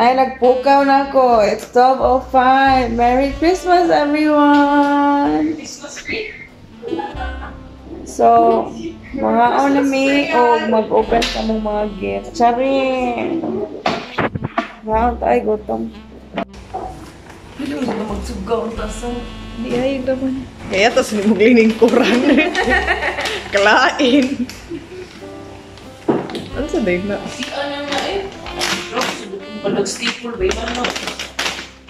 Ay, nagpukaw na ako. It's 12:05. Merry Christmas, everyone! Christmas tree. So, mga na mi o mag-open sa mong mga gift. Charing! Maon tayo, gutom. Hindi mo na magsugaw ang tasang. Di ay naman. Kaya tas ni mo liningkuran. Kalain. Ano sa day na? Si ano na eh. Palag staple ba? Ano?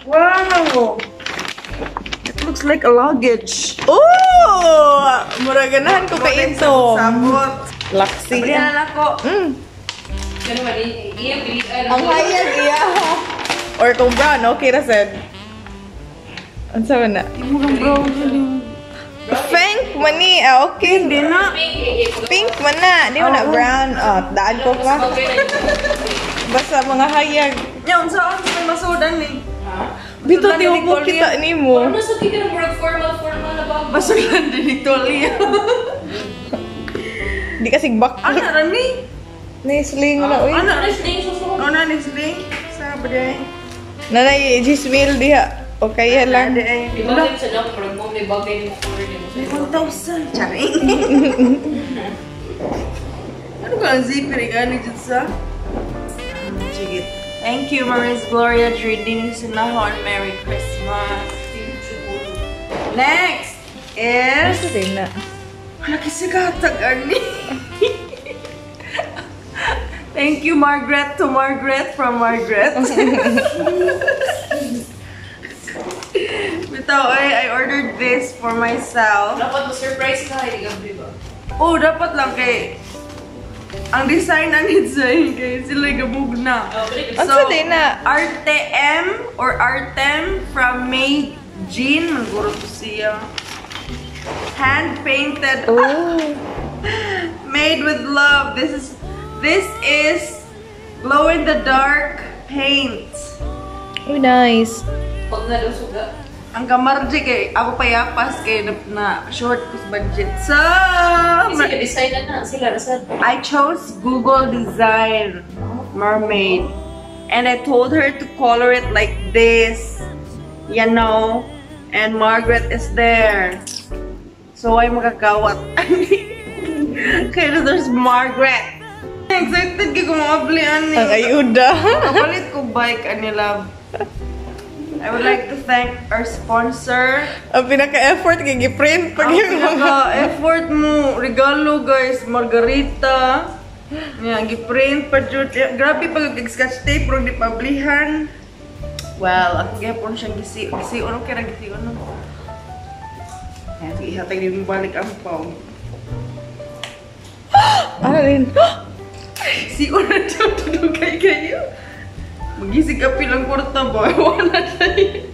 Wow! It looks like a luggage. Oh! Mura ganahan ko kay ito. Sabot. Laksi. Sabi na ako. Ano man, iya pilian. Ang hayag iya. Or kung brown, okay ra sad. Ano sa na? Murang brown. Pink man ni. Ah, okay. Hindi na. Pink man na. Di mo na brown. Oh, daan ko pa. Basta mga hayag. Yan, saan sa may masudan ni? Bito, di mo po kita ni mo. Ano sa tignan murag formal na ba? Masudan din ito, Lia. Di kasi back. Ano ra ni? Ni-sling na, uy. Ano? Ano sling susunod? Ano ni sling? Sa ba di? Nanay, Gismail diha. Okay ya lang. Di ay. Di ba sa lang murag mo may bagay ni mo color ni mo. May 1,000. Charing. Ano ka ang zipper? Gani dyan sa? Sige. Thank you, Maris Gloria Trading Sinahon. Merry Christmas. Next is... Ano din na? Wala kasi katag, ani. Thank you, Margaret, to Margaret from Margaret. Bitaw, ay, I ordered this for myself. Dapat mo surprise ka hindi gabi ba? Oh, dapat lang kay... Ang design ang design kay sila gabug na. Ano sa din na? RTM or Artem from May Jean. Mangguro to siya. Hand-painted. Oh. Made with love. This is glow in the dark paint. Oh, nice. Pag nalusuga. Ang kamarje kay ako payapas kay na short ko sa budget. So, Sila design na sila rasad. I chose Google Design Mermaid. And I told her to color it like this. You know. And Margaret is there. So, ay magagawat. Kaya there's Margaret. Excited kay kung maabli ani. Ang ayuda. Kapalit ko bike ani love. I would like to thank our sponsor. Ang pinaka-effort kay gi-print pag Ang yung mga pinaka-effort mo, regalo guys, Margarita. Yan, gi-print pa jud. Grabe pag scotch tape rong di pablihan. Well, ako gyapon siyang gisi, gisi ono kay ra gisi ono. Yan, sige, ihatag din balik ang pao. Ano din? Si una jud kay kayo. Magisig ka pilang kwarta ba? Wala tayo.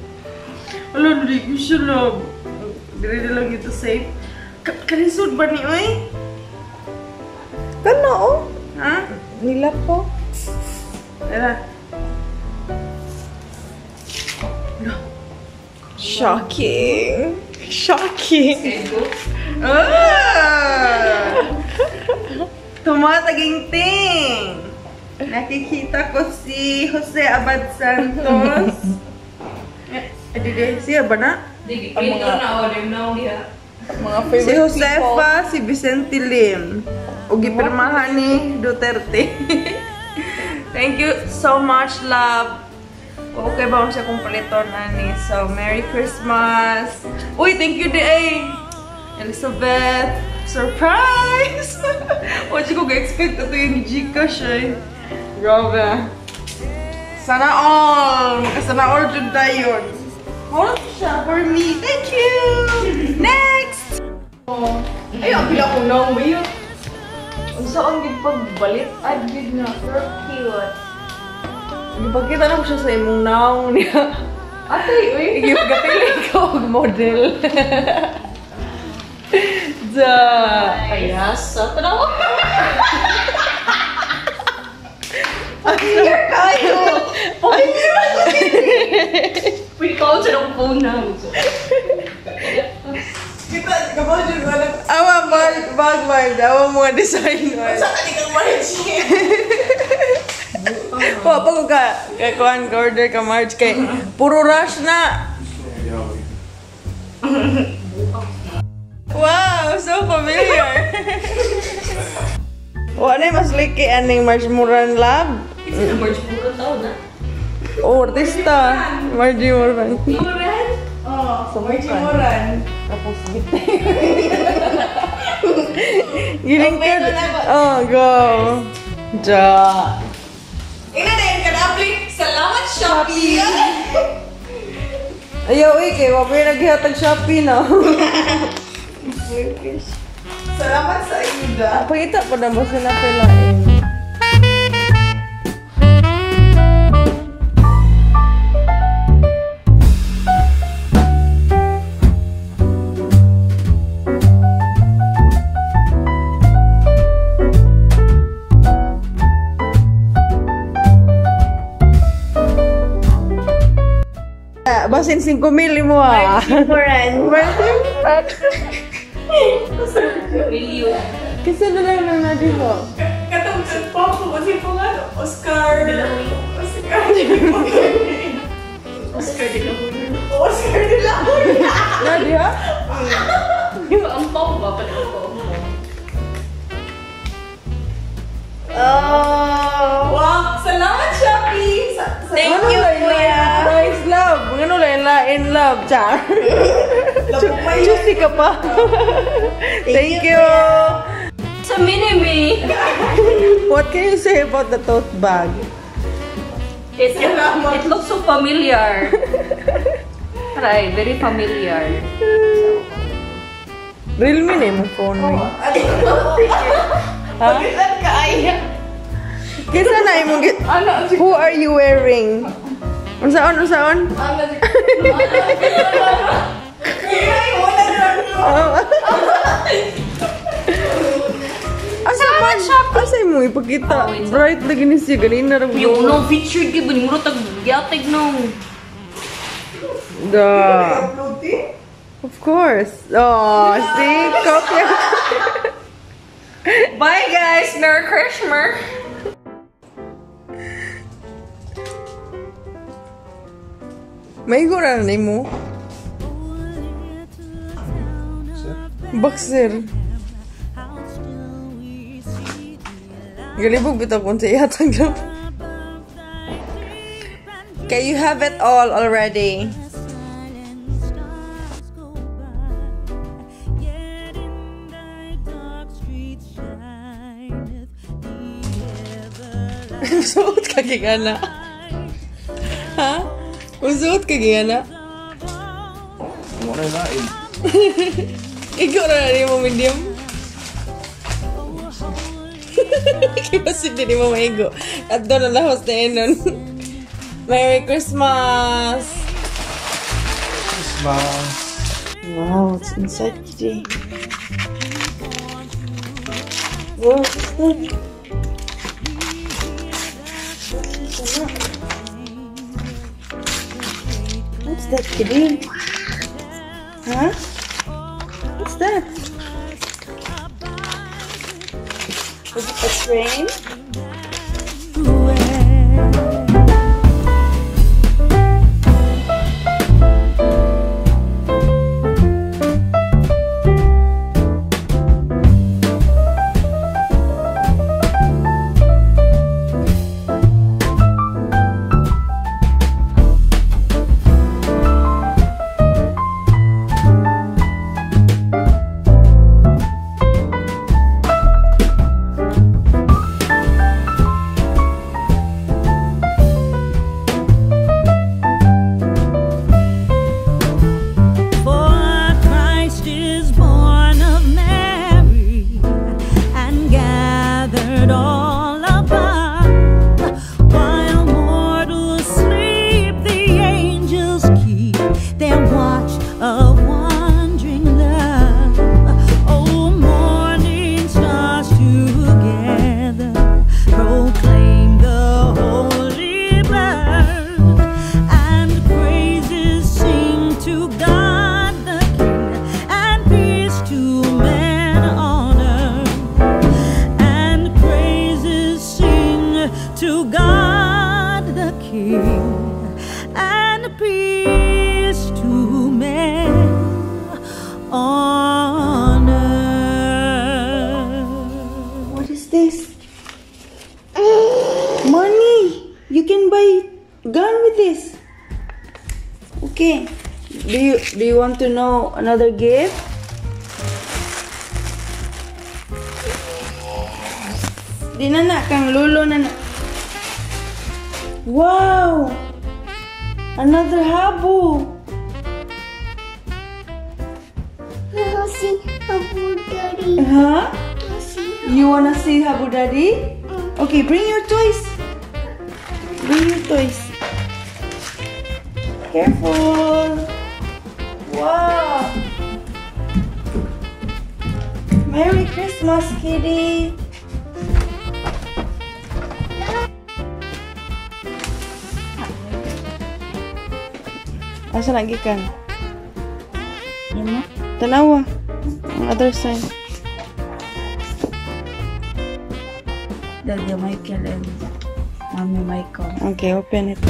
Wala, hindi ko siya love. Dire lang ito safe. Kalisod ba ni, oy? Kano, oh? Ha? Nila po. Tara. Shocking. Shocking. Ah! Tumataginting! Nakikita ko si Jose Abad Santos. Ay, siya ba na? Di, print na order na diha. Mga favorite Si Josefa, si Vicente Lim. O gipirmahan ni Duterte. Thank you so much, love. Okay ba siya kumpleto na ni? So, Merry Christmas! Uy, thank you, DA! Elizabeth! Surprise! Wala ko ga-expect ito yung Gcash eh. Grabe. Sana all! Makasana all dyan tayo. Hold siya for me. Thank you! Next! Oh. Ay, ang pila ko nang bayot. Ang saan gid pagbalit? Ad gid na. So cute. Gipakita na ko siya sa imong naong niya. Ate, uy. Gipagapili ko og model. Da. Payasa. Tanawa. Ay, kayo. Ay, Pwede ka sa ng phone na. Kita, kabaw dyan wala. Awa, bag, bag, bag. Awa mga design. Sa ka kang march. Wa pa ko ka kakuan ka order ka March kay puro rush na. Wow, so familiar. Wa na mas liki aning March Moran love. March Moran tao na. Oh, artista. Margie Moran. Moran? Oh, Margie Moran. Tapos gitay. Gilingkod. Oh, go. Ja. Ina na yun, kadapli. Salamat, Shopee! Ayaw, eh, kay wa pa yung naghihatag Shopee, no? Salamat sa ayuda. Pakita pa na ba sila pilain? Basin 5 mil mo ah. Moran. Million. Kasi na lang nang natin mo. Katong sa po, kasi po nga, Oscar. Oscar. Oscar de la Hoya. Oscar de la Hoya. Nadi ha? Yung ampaw ba? Pala ampaw. Oh. Wow, salamat, Shopee! Thank you, Kuya. Nice love. Ngano lang lain love, char. Juicy ka pa. Thank you. Sa mini-me. What can you say about the tote bag? It looks so familiar. Aray, very familiar. Realme na yung phone mo. Ha? Pagkitan ka ay. Kisa na imong Who are you wearing? Unsaon, unsaon? Asa man? Asa imong ipakita? Bright lagi ni siya ganina ra. Yung no featured kay ba ni muro tag giateg no. Da. Of course. Oh, see? Copy. Bye guys! Merry Christmas! May gura na mo. Boxer. Galibog bitaw kung sa ihatag lang. Okay, you have it all already. Suot ka gigana. Ha? Usuot ka gigana? Wala lain. Ikaw na rin mo medium. Kibasin din mo maigo. At doon na lahos na yun nun. Merry Christmas! Christmas. Wow, it's inside today. Wow, what's that? What's that, kitty? Huh? What's that? Is it a train? Okay. Do you want to know another gift? Di na na kang lulo na na. Wow! Another habu. See Habu Daddy. Huh? You wanna see Habu Daddy? Okay, bring your toys. Bring your toys. Careful. Wow. Merry Christmas, kitty. Asa lagi kan? Tanawa. Ang other side. Daddy Michael and Mommy Michael. Okay, open it.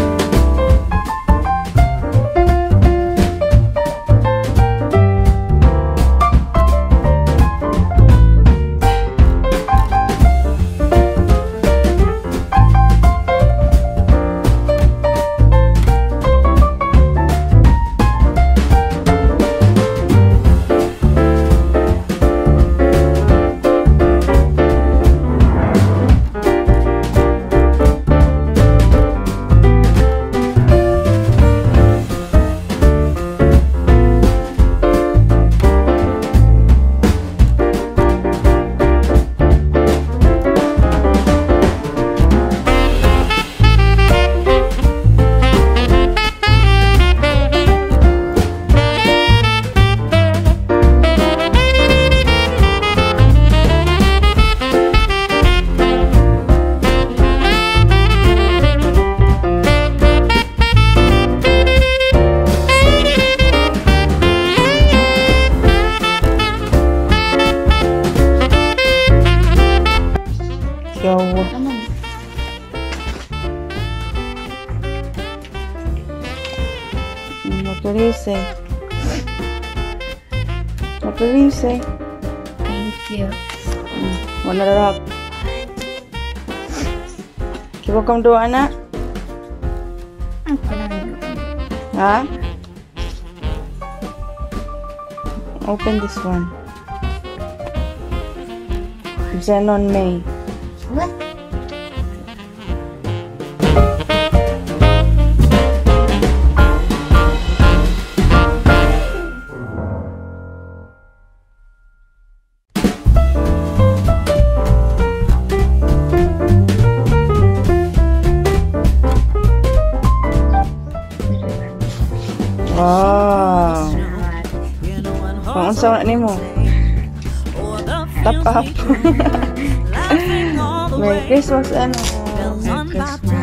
What will you say? What will you say? Thank you. Wanna wrap? Welcome to Anna. Huh? Open this one. Zenon May. What? Wow. Kung unsa na nimo? Top up. Merry Christmas, ano? Merry Christmas.